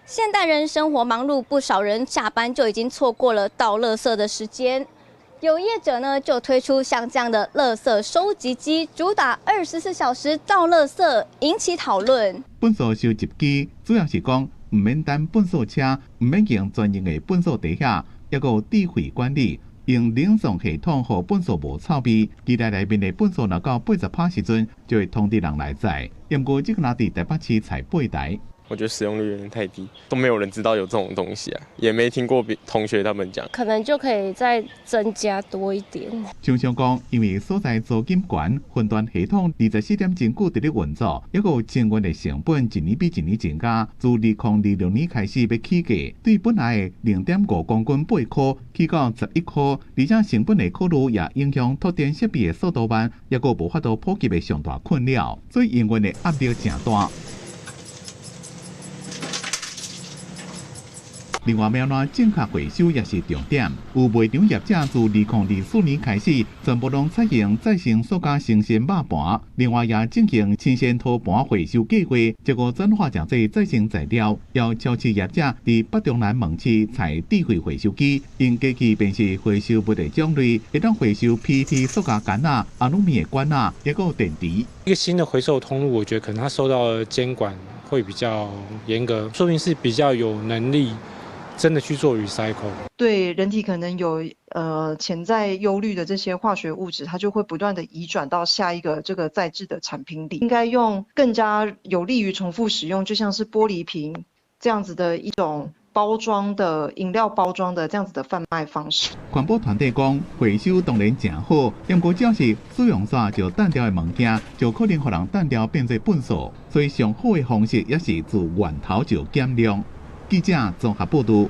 現代人生活忙碌，不少人下班就已經錯過了倒垃圾的時間。有業者呢就推出像這樣的垃圾收集機，主打24小時倒垃圾，引起討論。糞埽收集機主要是講毋免等糞埽車，毋免用專用的糞埽袋仔，抑閣有智慧管理。用冷藏系統，予糞埽無臭味。機台內面的糞埽若到80%時陣，就會通知人來載。毋過這個若佇台北市才8台。我覺得使用率有點太低，都沒有人知道有這種東西啊，也沒聽過別同學他們講。可能就可以再增加多一點。廠商講，因為所在租金懸，雲端系統24點鐘久佇咧運作，抑閣有清運的成本一年比一年增加。自2026年開始欲起價，對本來的0.5公斤8箍起到11箍，而且成本的考慮也影響拓電設備的速度慢，抑閣無法度普及的上大困擾，所以營運的壓力誠大。另外，苗栗正確回收也是重點。有賣場業者自2024年開始，全部攏採用再生塑膠新鮮肉盤。另外，也進行新鮮托盤回收計劃，結果轉化成做再生材料。要超市業者佇北中南門市採智慧回收機，用機器辨識回收物的種類，會當回收 PET 塑膠桿仔、阿魯米的管仔，抑閣有電池。一個新的回收通路，我覺得可能它受到的監管會比較嚴格，說明是比較有能力。真的去做 recycle，對人體可能有潛在憂慮的這些化學物質，它就會不斷的移轉到下一個這個再製的產品裡。應該用更加有利於重複使用，就像是玻璃瓶這樣子的一種包裝的飲料包裝的這樣子的販賣方式。環保團體講，回收當然誠好，不過只要是使用煞就擲掉的物件，就可能予人擲掉變做糞埽。所以上好的方式也是自源頭就減量。記者綜合報導。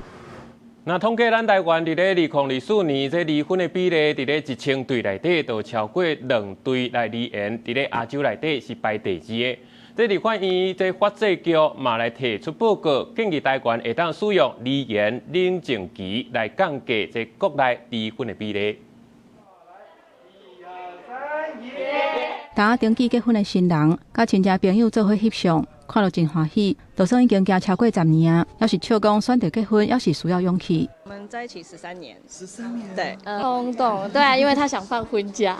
那統計咱台灣佇咧2024年，這離婚的比例佇咧1000對內底就超過2對來離緣，佇咧亞洲內底是排第2个。這立法院這法制局嘛來提出報告，建議台灣會當使用離緣冷靜期來降低這國內離婚的比例。當登記結婚的新人，佮親戚朋友做伙翕相。看著真歡喜，就算已經行超過10年啊，猶是笑講選擇結婚，猶是需要勇氣。我們在一起13年，13年，對，衝動，對啊，因為他想放婚假。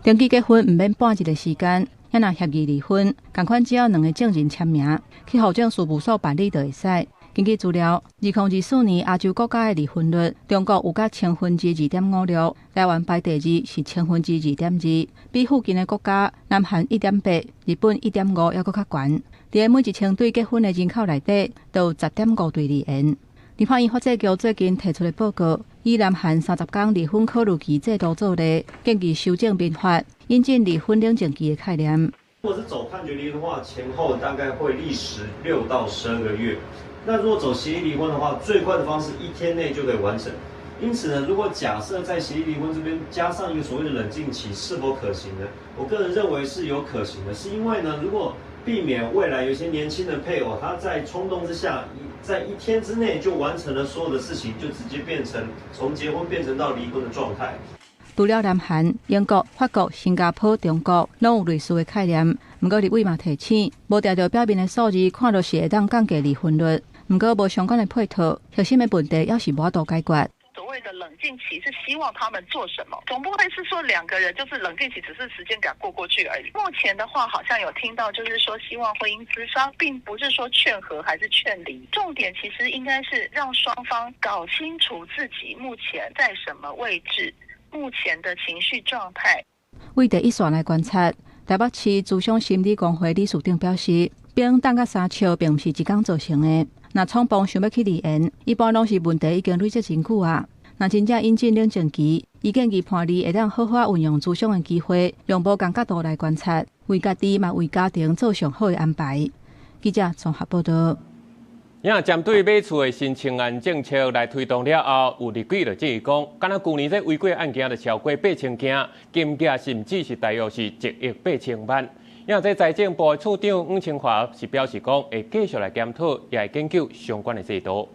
登記結婚毋免半日的時間，抑若協議離婚，仝款只要兩个證人簽名，去戶政事務所辦理就會使。根據資料，2024年亞洲國家的離婚率，中國有甲2.56%，台灣排第二是2.2%，比附近的國家南韓1.8，日本1.5，猶閣較懸。佇每1000對結婚的人口內底，都有10.5對離緣。立法院法制局最近提出的報告，以南韓30天離婚考慮期制度做例，建議修正民法，引進離婚冷靜期的概念。如果是走判決離婚的話，前後大概會歷時6到12個月。那如果走協議離婚的話，最快的方式1天內就可以完成。因此呢，如果假設在協議離婚這邊加上一個所謂的冷靜期，是否可行呢？我個人認為是有可行的，是因為呢，如果避免未來有些年輕的配偶，他在衝動之下，在一天之內就完成了所有的事情，就直接變成從結婚變成到離婚的狀態。除了南韓、英國、法國、新加坡、中國，攏有類似的概念。毋過立委嘛提醒，無定著表面的數字，看著是會當降低離婚率，毋過無相關的配套，核心的問題猶是無法度解決。所謂的冷靜期是希望他們做什麼？總不會是說兩個人就是冷靜期，只是時間給他過過去而已。目前的話，好像有聽到就是說希望婚姻諮商，並不是說勸和還是勸離。重點其實應該是讓雙方搞清楚自己目前在什麼位置，目前的情緒狀態。為第一線來觀察，台北市諮商心理公會理事長表示，冰凍甲三笑並毋是一工造成的。若衝動想欲去離緣，一般攏是問題已經累積真久啊。若真正引進冷靜期，伊建議伴侶會當好好運用諮商的機會，用無仝角度來觀察，為家己嘛為家庭做上好的安排。記者綜合報道。也針對買厝的新青安政策來推動了後，有立委就質疑講，敢若舊年這違規案件就超過8000件，金額甚至是大約是1億8千萬。也這財政部的處長黃清華是表示講，會繼續來檢討，也會研究相關的制度。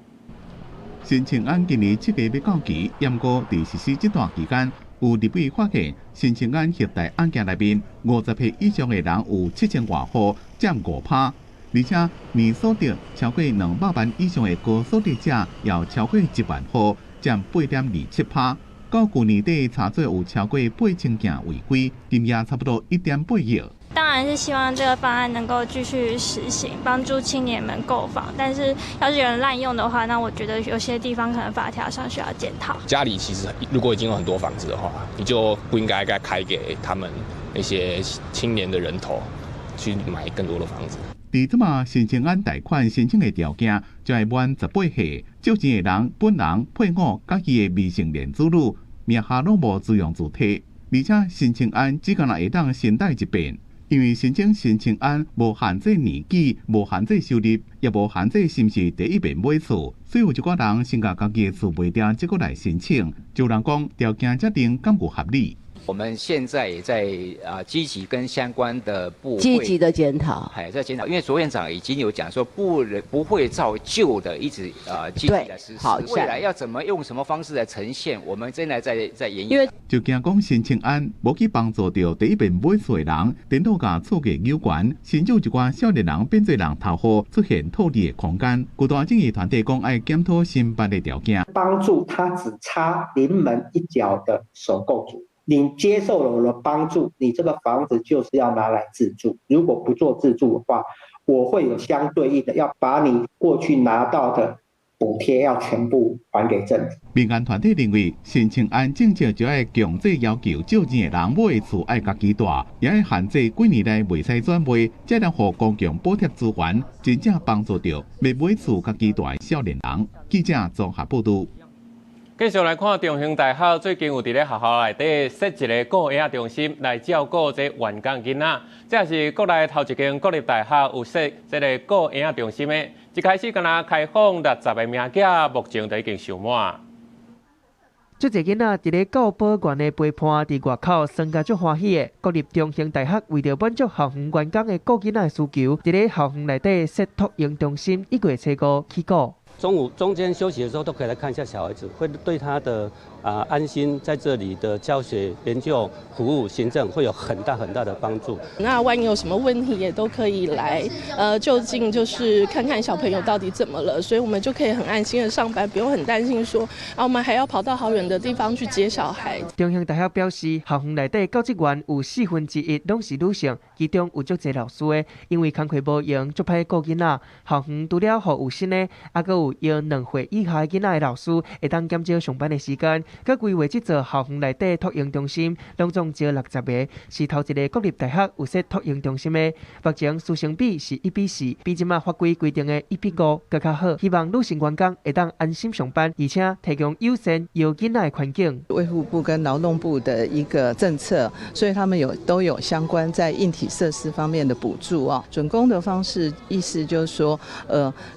新青安今年7月欲到期，毋過佇實施這段期間，有立委發現新青安核貸案件內面，50歲以上的人有7000外戶，佔5%，而且年所得超過200萬以上的高所得者，有超過1萬戶，佔8.27%。到舊年底查出有超過8000件違規，金額差不多1.8億。當然是希望這個方案能夠繼續實行，幫助青年們購房。但是要是有人濫用的話，那我覺得有些地方可能法條上需要檢討。家裡其實如果已經有很多房子的話，你就不應該再開給他們那些青年的人頭去買更多的房子。佇這馬新青安貸款申請的條件，就愛滿18歲，借錢的人本人、配偶佮伊的未成年子女名下攏無自用字體，而且新青安只干焦會當申貸一遍。因為申請新青安無限制年紀，無限制收入，也無限制是毋是第一遍買厝，所以有一寡人先共家己的厝賣掉，才閣來申請。就有人講條件這定敢有合理？我們現在也在積極跟相關的部會積極的檢討，係在檢討，因為卓院長已經有講說不會照舊的一直繼續來實施。好，未來要怎麼用什麼方式來呈現，我們正在在研議。就驚講新青安無去幫助著第一遍買厝的人，顛倒共厝價扭懸，甚至有一寡少年人變做人頭戶，出現套利的空間。舊大正義團體講愛檢討新辦的條件，幫助他只差臨門一腳的首購族。你接受了我的幫助，你這個房子就是要拿來自住。如果不做自住的話，我會有相對應的，要把你過去拿到的補貼要全部還給政府。民間團體認為，新青安政策就愛強制要求借錢的人買厝愛家己住，也愛限制幾年內袂使轉賣，才能予公共補貼資源真正幫助著欲買厝家己住的少年人。記者綜合報導。繼續來看中興大學最近有佇咧學校內底設一個顧嬰仔中心來照顧這員工囡仔，這是國內頭一間國立大學有設這个顧嬰仔中心的。一開始敢若開放60個名額，目前就已經收滿。足濟囡仔佇咧教保員的陪伴，佇外口耍甲足歡喜的。國立中興大學為著滿足校園員工的顧囡仔的需求，佇咧校園內底設托嬰中心，一月初五起鼓。中午中間休息的時候都可以來看一下小孩子，會對他的安心在這裡的教學、研究、服務、行政會有很大很大的幫助。那萬一有什麼問題也都可以來，就近就是看看小朋友到底怎麼了，所以我們就可以很安心的上班，不用很擔心說我們還要跑到好遠的地方去接小孩。中興大學表示，校園內底教職員有1/4攏是女性，其中有足濟老師的，因為工課無閒，足歹顧囡仔。校園除了予有薪的，猶閣有用2歲以下囡仔的老師，會當減少上班的時間。閣規劃這座校園內底托嬰中心，攏總招60個，是頭一个國立大學有設托嬰中心的。目前師生比是1比4，比這馬法規規定的1比5閣較好。希望女性員工會當安心上班，而且提供友善枵囡仔的環境。衛福部跟勞動部的一個政策，所以他們都有相關在硬體設施方面的補助啊。准公的方式，意思就是說，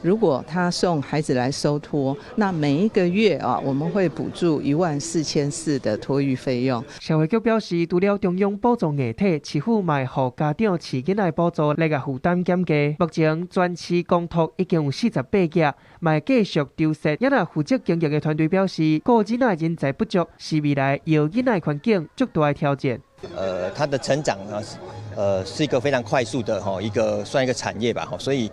如果他送孩子來收托，那每一個月啊，我們會補助14,400的托育費用。社會局表示，除了中央補助硬體，市府嘛會予家長飼囡仔的補助來共負擔減低。目前全市公托已經有48家，嘛會繼續籌設。也若負責經營的團隊表示，顧囡仔人才不足，是未來枵囡仔環境足大的挑戰。它的成長呢，是一個非常快速的哈，一個算一個產業吧，哈，所以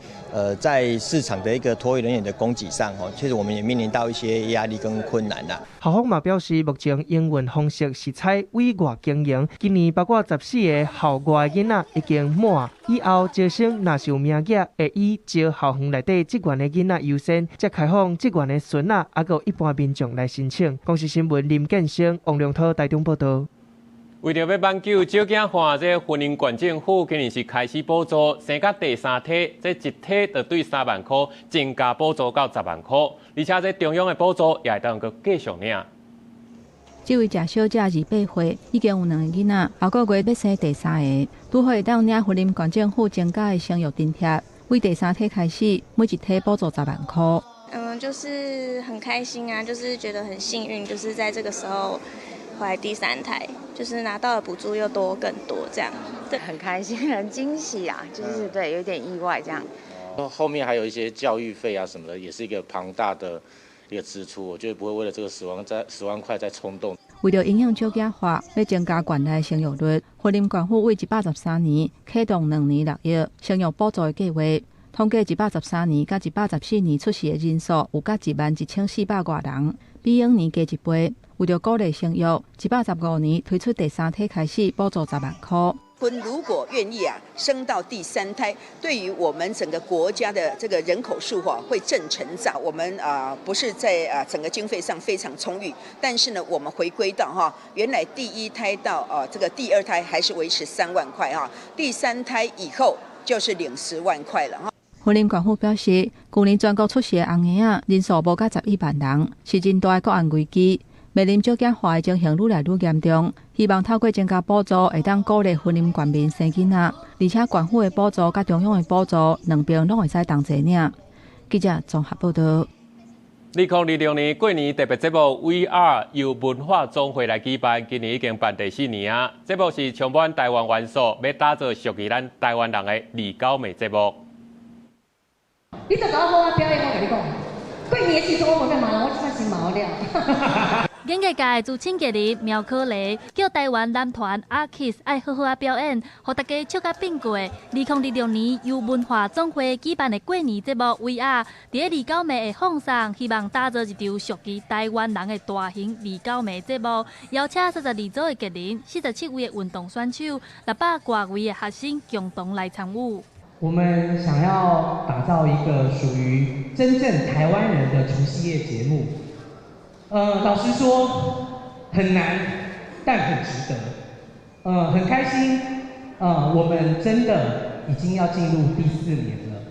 在市場的一個托育人員的供給上，哈，確實我們也面臨到一些壓力跟困難啦。校方嘛表示，目前營運方式是採委外經營，今年包括14個校外囡仔已經滿，以後招生若是有名額，會以招校園內底職員的囡仔優先，才開放職員的孫仔，抑閣一般民眾來申請。公視新聞林建生、王良濤台中報導。為著欲挽救少子化，這雲林縣政府今年是開始補助生甲第三胎，這一胎就對3萬箍增加補助到10萬箍，而且這中央的補助也會當閣繼續領。這位賈小姐28歲，已經有兩个囡仔，後個月欲生第三个，拄好會當領雲林縣政府增加的生育津貼，為第三胎開始，每一胎補助10萬箍。就是很開心啊，就是覺得很幸運，就是在這個時候懷第三胎，就是拿到的補助又多更多，這樣，對，很開心，很驚喜啊，就是對，有點意外這樣。後面還有一些教育費啊什麼的，也是一個龐大的一個支出，我覺得不會為了這個10萬塊再衝動。為著影響少子化，欲增加縣內生育率，雲林縣府為113年啟動2年6億生育補助的計劃，統計113年佮114年出世的人數有佮11,400外人，比往年加一倍。為著鼓勵生育，115年推出第三胎開始補助10萬箍。婚如果願意啊，生到第三胎，對於我們整個國家的這個人口數哈會正成長。我們啊不是在啊整個經費上非常充裕，但是呢，我們回歸到哈原來第一胎到啊這個第二胎還是維持3萬塊哈，第三胎以後就是領10萬塊了哈。雲林縣府表示，舊年全國出世的紅嬰仔人數無佮11萬人，是真大的國安危機。面臨少子化的情形愈來愈嚴重，希望透過增加補助，會當鼓勵雲林縣民生囡仔，而且縣府的補助佮中央的補助兩邊攏會使同齊領。記者綜合報導。2026年過年特別節目 VR 由文化總會來舉辦，今年已經辦第四年啊。節目是充滿台灣元素，欲打造屬於咱台灣人的二九暝節目。你著共我好好表演，我共你講，過年的時陣我無欲罵，我這擺先罵了。演藝界主持人苗可麗叫台灣男團阿 Kiss 愛好好仔表演，予大家笑甲變過。2026年由文化總會舉辦的過年節目 VR，佇咧二九暝會放送，希望打造一場屬於台灣人的大型二九暝節目，邀請32組的藝人、47位的運動選手、600外位的學生共同來參與。我們想要打造一個屬於真正台灣人的除夕夜節目。老實說很難，但很值得。很開心。我們真的已經要進入第四年了。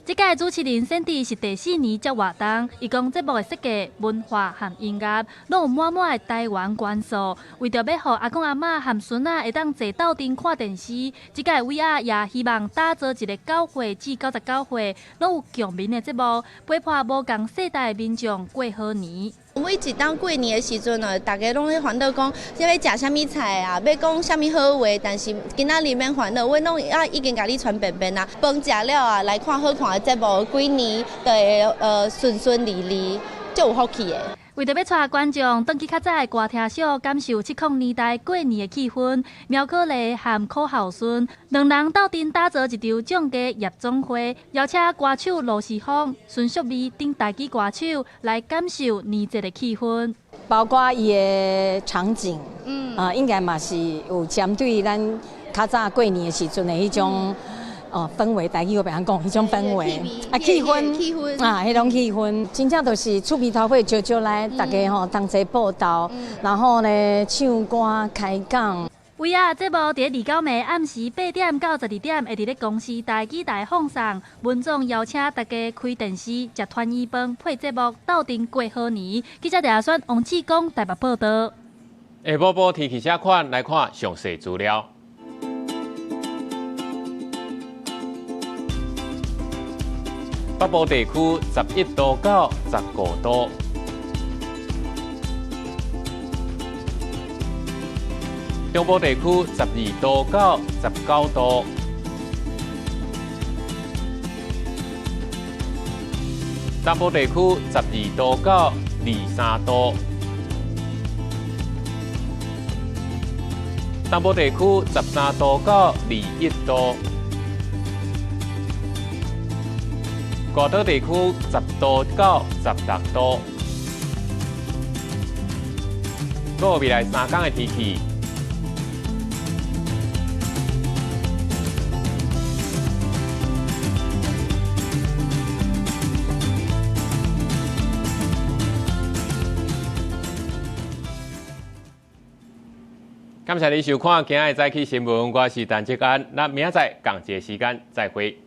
這屆主持人選佇是第四年接活動，伊講節目的設計、文化和音樂，攏有滿滿的台灣元素。為著欲予阿公阿嬤和孫仔會當坐鬥陣看電視，這屆 VR 也希望打造一個9歲至99歲攏有共鳴的節目，陪伴無仝世代的民眾過好年。每一當過年的時陣哦，大家攏咧煩惱講，欲食啥物菜啊，欲講啥物好話，但是今仔日免煩惱，阮攏啊已經共你傳便便啊，飯食了啊，來看好看的節目，幾年就會順順利利，足有福氣的。為著欲帶觀眾轉去較早的歌廳小，感受70年代過年的氣氛，苗可麗和柯孝順兩人鬥陣打造一場眾家夜總會，邀請歌手羅時豐、孫淑美等台語歌手來感受年節的氣氛。包括伊的場景，啊，應該嘛是有針對咱較早過年的時陣的彼種。哦氛圍，台語我袂曉講，彼種氛圍啊氣氛啊，彼種氣氛，真正就是出鼻頭尾招招來，大家吼同齊報道，然後呢唱歌開講。尾仔節目佇29暝暗時8點到12點，會佇咧公視台語台放送。文總邀請大家開電視、食團圓飯、配節目，鬥陣過好年。記者廖選、王志剛台北報道。下晡晡天氣啥款？來看詳細資料。北部地區11度到15度。中部地區12度到19度，南部地區12度到23度，東部地區13度到21度，外島地區10度到16度。閣有未來3天的天氣。感謝你收看今日早起新聞，我是陳志安，咱明仔載仝一个時間再會。